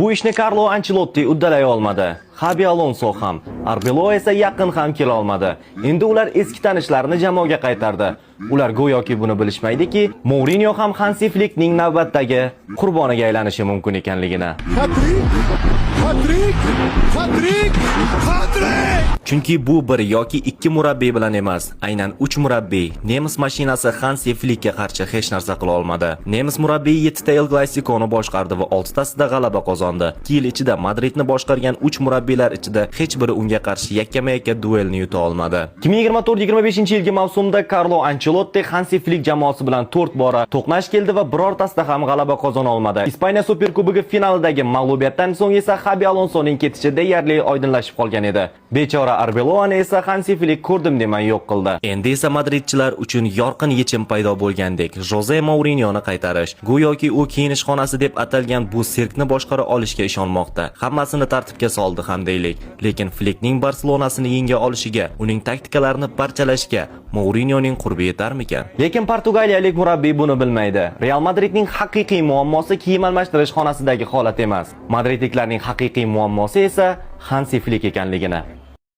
Bu ishni Karlo Ancelotti uddalay olmadi. Xabi Alonso ham, Arbeloa esa yaqin ham kela olmadi. Endi ular eski tanishlarini jamoaga qaytardi. Ular go'yoki buni bilishmaydiki, Mourinho ham Hansi Flickning navbatdagi qurboniga aylanishi mumkin ekanligini. Hat-trick! Hat-trick! Hat-trick! Hat-trick! Chunki bu bir yoki ikki murabbiy bilan emas, aynan uch murabbiy nemis mashinasi Hansi Flickka qarshi hech narsa qila olmadi. Nemis murabbiyi 7 ta El Clasico'ni boshqardi va 6 tasida g'alaba qozondi. 2 yil ichida Madridni boshqargan 3 murabbiylar ichida hech biri unga qarshi yakkama-yakka duelni yuta olmadi. 2024-25 yilgi mavsumda Karlo Ancelotti Hansi Flick jamoasi bilan 4 bora to'qnash keldi va birortasida ham g'alaba qozona olmadi. Ispaniya Superkubogi finalidagi mag'lubiyatdan so'ng esa Xabi Alonsoning ketishi deyarli oydinlashib qolgan edi. Bechora Arbeloani esa Hansi Flick ko'rdim demay yo'q qildi. Endi esa madridchilar uchun yorqin yechim paydo bo'lgandek: Joze Mourinhoni qaytarish. Go'yoki u kiyinish xonasi deb atalgan bu sirkni boshqara olishga ishonmoqda. Hammasini tartibga soldi ham deylik. Lekin Flickning Barselonasini yenga olishiga, uning taktikalarini parchalashga Mourinhoning qurbi yetarmikan? Lekin portugaliyalik murabbiy buni bilmaydi. Real Madridning haqiqiy muammosi kiyim almashtirish xonasidagi holat emas. Madridliklarning haqiqiy muammosi esa Hansi Flick ekanligini.